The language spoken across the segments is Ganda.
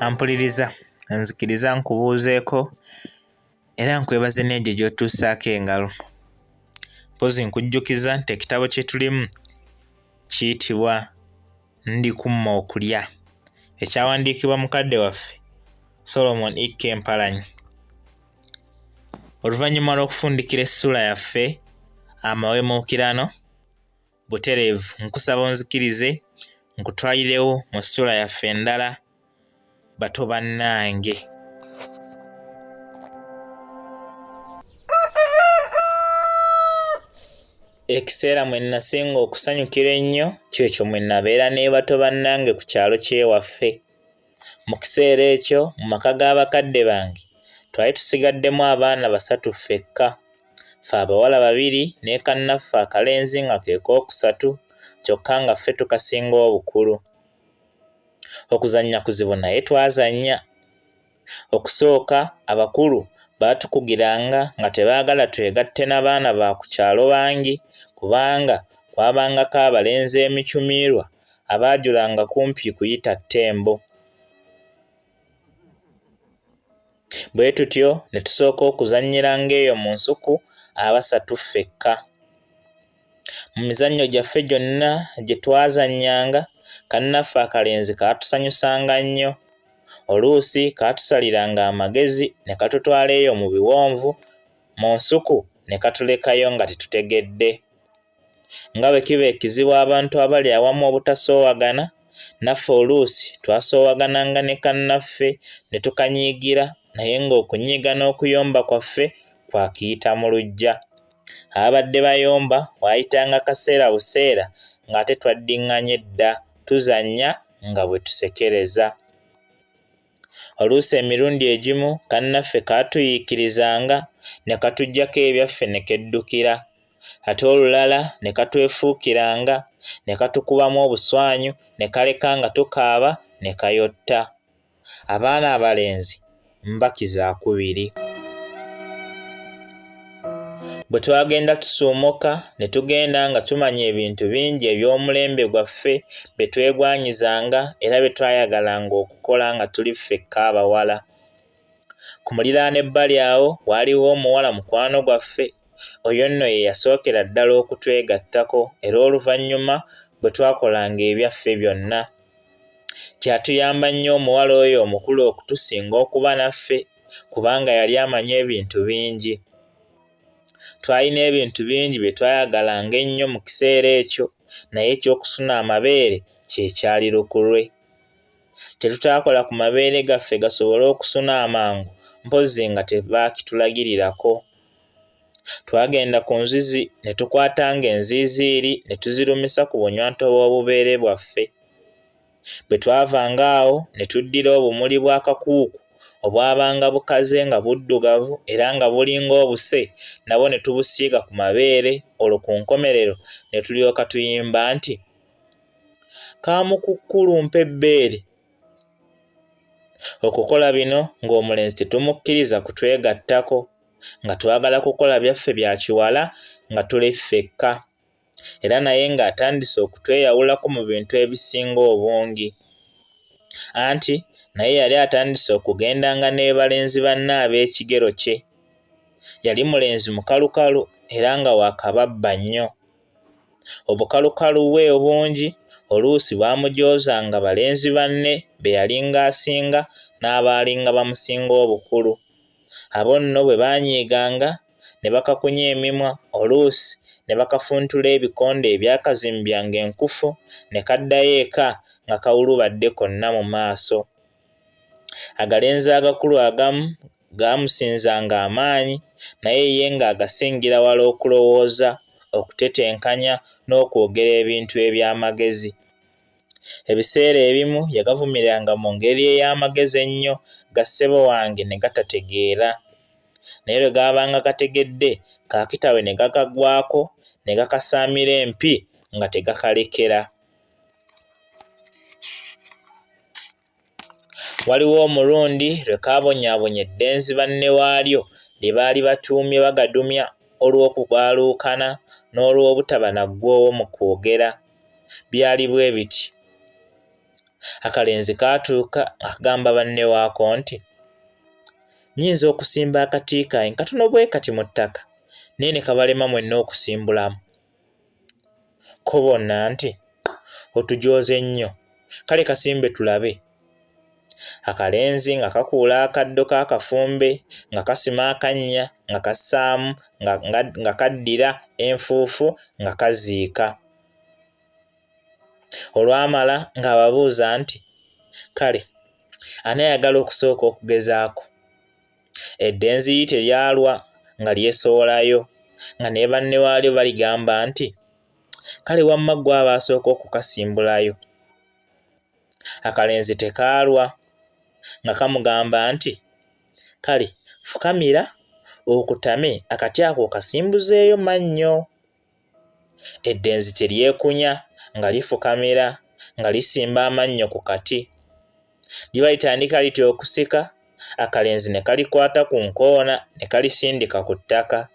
Ampuliriza, nzikiriza nkubuuzeeko era nkwebaze n'egyo gy'otuusaako engalo. Mpozzi nkujjukiza nti ekitabo kye tulimu kiyitibwa Ndikumma Okulya, ekyawandiikibwa mukadde waffe Solomon E. K. Mpalanyi. Oluvannyuma lw'okufundikira essuula yaffe Amawemuukirano, butereevu nkusaba onzikirize nkutwalirewo mu ssuula yaffe endala bato bannange. Ekiseera mwe nnasinga okusanyukira ennyo kyekyo mwe nnabeera ne bato bannange ku kyalo ky'ewaffe. Mu kiseera ekyo mu maka ga bakadde bange twali tusigaddemu abaana basatu ffekka. Ffe abawala babiri ne kannaffe akalenzi nga ke kookusatu kyokka nga ffe tukasinga obukulu. Okuzannya kuzibu naye twazannya. Okusooka abakulu baatukugiranga nga tebaagala twegatte na baana ba ku kyalo bangi kubanga kwabangako abalenzi emicumiirwa abaajulanga kumpi kuyita ttembo. Bwe tutyo ne tusooka okuzannyiranga eyo mu nsuku abasatu ffekka. Mu mizannyo gyaffe gyonna gye twazannyanga, kannaffe akalenzi kaatusanyusanga nnyo. Oluusi kaatusaliranga amagezi ne katutwala eyo mu biwonvu mu nsuku ne katulekayo nga tetutegedde. Nga bwe kiba ekizibu abantu abali awamu obutasoowagana, naffe oluusi twasoowagananga ne kannaffe ne tukanyiigira naye ng'okunyiiga n'okuyomba kwaffe kwa kiyita mu luggya. Ababadde bayomba waayitanga kaseera buseera ng'ate twaddinganye dda tuzannya nga bwe tusekereza. Oluusi emirundi egimu kannaffe kaatuyiikirizanga ne katuggyako ebyaffe ne keddukira. Ate olulala ne katwefuukiranga ne katukubamu obuswanyu ne kaleka nga tukaaba ne kayotta. Abaana abalenzi mbaki zaakubiri. Bwe twagenda tusuumuka ne tugenda nga tumanya ebintu bingi eby'omulembe gwaffe bye twegwanyizanga era bye twayagalanga okukola nga tuli ffekka abawala. Ku muliraano ebbali awo waaliwo omuwala mukwano gwaffe. Oyo nno ye yasookera ddala okutwegattako era oluvannyuma bwe twakolanga ebyaffe byonna. Kyatuyamba nnyo omuwala oyo omukulu okutusinga okuba naffe kubanga yali amanyi ebintu bingi. Twalina ebintu bingi bye twayagalanga ennyo mu kiseera ekyo naye eky'okusuna amabeere kye kyali lukulwe. Kye tutaakola ku mabeere gaffe gasobole okusuna amangu mpozzi nga tebaakitulagirirako. Twagenda ku nzizi ne tukwatanga enziiziiri ne tuzirumisa ku bunywanto bw'obubeere bwaffe. Bwe twavanga awo ne tuddira obumuli bwa kakuuku obwabanga bukaze nga buddugavu era nga bulinga obuse nabwo ne tubusiiga ku mabeere olwo ku nkomerero ne tulyoka tuyimba nti, Kaamukukkulu mpa ebbeere. Okukola bino ng'omulenzi tetumukkiriza kutwegattako nga twagala kukola byaffe bya kiwala nga tuli ffekka era naye ng'atandise okutweyawulako mu bintu ebisinga obungi. Anti naye yali atandise okugendanga n'ebalenzi banne ab'ekigero kye. Yali mulenzi mukalukalu era nga wa kababba nnyo. Obukalukalu bwe obungi oluusi bwamujoozanga balenzi banne be yalinga asinga n'abaalinga bamusinga obukulu. Abo nno bwe baanyiiganga ne bakakunya emimwa oluusi ne bakafuntula ebikonde ebyakazimbyanga enkufu ne kaddayo eka nga kawulubadde konna mu maaso. Agalenzi agakulu agamu gaamusinzanga amaanyi naye ye ng'agasingira wala okulowooza, okutetenkanya n'okwogera ebintu eby'amagezi. Ebiseera ebimu yagavumiriranga mu ngeri ey'amagezi ennyo ga ssebo wange ne gatategeera. Naye lwe gaabanga gategedde kaakitawe ne gakagwako ne gakasaamira empi nga tegakalekera. Waliwo omulundi lwe kaabonyaabonya eddenzi banne waalyo lye baali batuumye Bagadumya olw'okubaaluukana n'olw'obutaba na ggwoowo mu kwogera. Byali bwe biti. Akalenzi kaatuuka nga kagamba banne waako nti, Nnyinza okusimba akati kange katono bwe kati mu ttaka naye ne kabalema mwenna okusimbulamu. Ko bonna nti, Otujooze nnyo, kale kasimbe tulabe. Akalenzi nga kakuula akaddo k'akafumbe nga kasima akannya nga kassaamu nga, nga, nga kaddira enfuufu nga kaziika. Olwamala ng'ababuuza nti, Kale ani ayagala okusooka okugezaako? Eddenzi liri teryalwa nga lyesowolayo nga ne banne waalyo baligamba nti, Kale wamma ggwe aba asooka okukasimbulayo. Akalenzi tekaalwa nga kamugamba nti, Kale fukamira okutame akati ako okasimbuzeeyo mannyo. Eddenzi teryekunya nga lifukamira nga lisimba amannyo ku kati. Liba litandika litya okusika, akalenzi ne kalikwata ku nkoona ne kalisindika ku ttaka.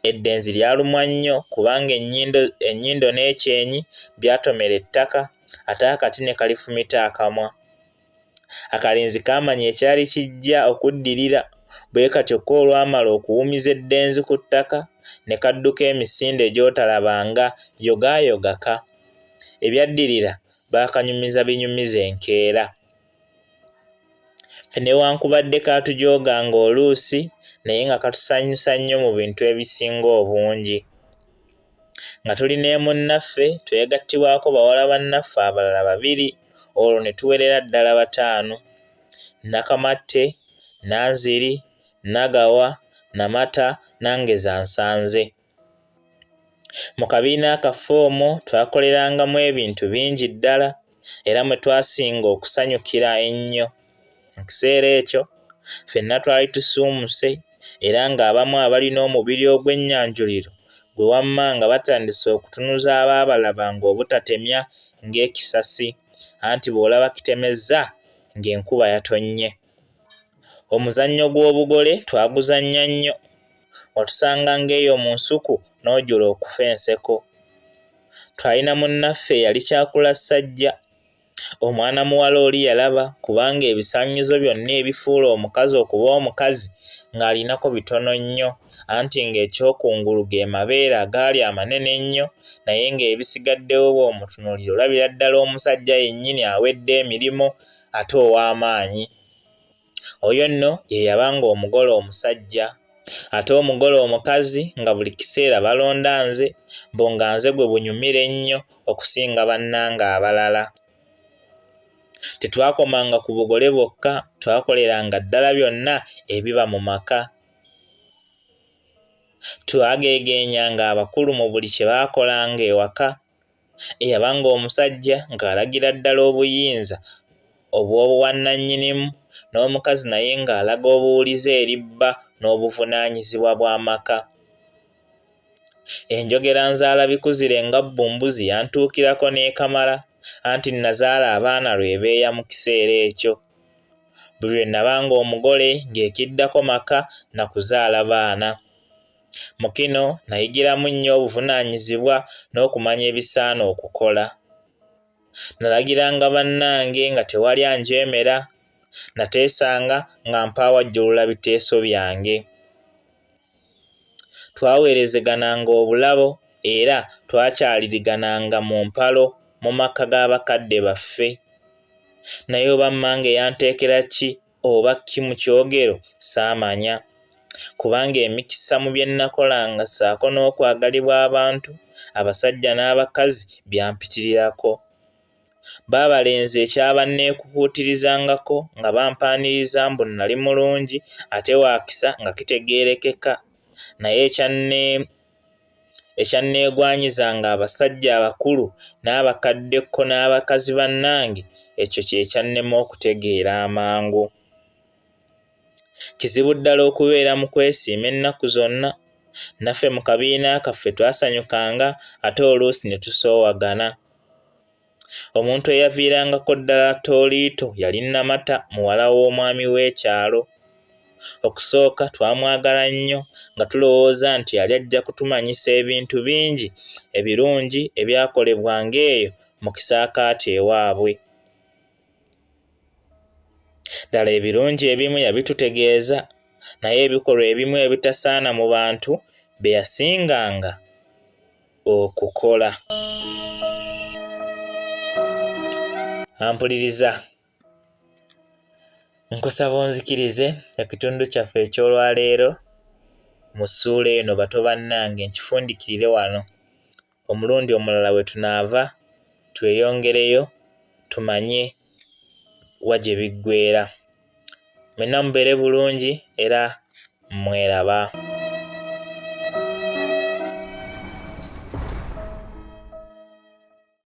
Eddenzi lyalumwa nnyo kubanga ennyindo ennyindo n'ekyenyi byatomera ettaka ate akati ne kalifumita akamwa. Akalenzi kaamanya ekyali kijja okuddirira bwe katyo ko olwamala okuwumiza eddenzi ku ttaka ne kadduka emisinde gy'otalabanga yogaayoga ka. Ebyaddirira baakanyumiza binyumize enkeera. Ffe newankubadde kaatujooganga oluusi naye nga katusanyusa nnyo mu bintu ebisinga obungi. Nga tuli ne munnaffe twegattibwako bawala bannaffe abalala babiri olwo ne tuwerera ddala bataano, Nakamatte, Nanziri, Nagawa, Namata nange Zansanze. Mu kabiina kaffe omwo twakolerangamu ebintu bingi ddala era mwe twasinga okusanyukira ennyo. Mu kiseera ekyo ffenna twali tusuumuse era ng'abamu abalina omubiri ogw'ennyanjuliro gwe wamma nga batandise okutunuza abaabalabanga obutatemya ng'ekisasi anti bw'olaba kitemezza ng'enkuba yatonnye. Omuzannyo gw'obugole twaguzannya nnyo. Watusanganga eyo mu nsuku n'ojula okufa enseko. Twalina munnaffe eyali kyakulassajja. Omwana muwala oli yalaba kubanga ebisaanyizo byonna ebifuula omukazi okuba omukazi ng'alinako bitono nnyo anti ng'ekyokungulu ge mabeere agaali amanene ennyo naye ng'ebisigaddewo bw'omutunuulira olabira ddala omusajja yennyini awedde emirimu ate ow'amaanyi. Oyo nno ye yabanga omugole omusajja. Ate omugole omukazi nga buli kiseera balonda nze mbu nga nze gwe bunyumira ennyo okusinga bannange abalala. Tetwakomanga ku bugole bwokka, twakoleranga ddala byonna ebiba mu maka. Twageegeenyanga abakulu mu buli kye baakolanga ewaka. Eyabanga omusajja ng'alagira ddala obuyinza obw'obwannannyinimu n'omukazi naye ng'alaga obuwulize eri bba n'obuvunaanyizibwa bw'amaka. Enjogera nzaalabikuzire nga bbumbuzi yantuukirako n'ekamala anti nnazaala abaana lwebeeya mu kiseera ekyo. Buli lwe nabanga omugole ng'ekiddako maka na kuzaala baana. Mu kino nayigiramu nnyo obuvunaanyizibwa n'okumanya ebisaana okukola. Nalagiranga bannange nga tewali anjeemera. Nateesanga nga mpaawajjulula biteeso byange. Twaweerezegananga obulabo era twakyalirigananga mu mpalo mu maka ga bakadde baffe. Naye oba mmange yanteekera ki oba ki mu kyogero saamanya kubanga emikisa mu bye nnakolanga ssaako n'okwagalibwa abantu abasajja n'abakazi byampitirirako. Baabalenzi ekyabanneekukuutirizangako nga bampaaniriza mbu nnali mulungi ate wa kisa nga kitegeerekeka naye ekyanne ekyanneegwanyizanga abasajja abakulu n'abakadde ko n'abakazi bannange ekyo kye kyannema okutegeera amangu. Kizibu ddala okubeera mu kwesiima ennaku zonna. Naffe mu kabiina kaffe twasanyukanga ate oluusi ne tusoowagana. Omuntu eyaviirangako ddala Tooliito yali Namata muwala w'omwami w'ekyalo. Okusooka twamwagala nnyo nga tulowooza nti yali ajja kutumanyisa ebintu bingi ebirungi ebyakolebwanga eyo mu kisaakaate ewaabwe. Ddala ebirungi ebimu yabitutegeeza, naye ebikolwa ebimu ebitasaana mu bantu bye yasinganga okukola. Ampuliriza. Nkusaba onzikirize ekitundu kyaffe eky'olwaleero mu ssuula eno bato bannange nkifundikirire wano. Omulundi omulala we tunaava tweyongereyo tumanye wa gye biggweera. Mwenna mubeere bulungi era mweraba.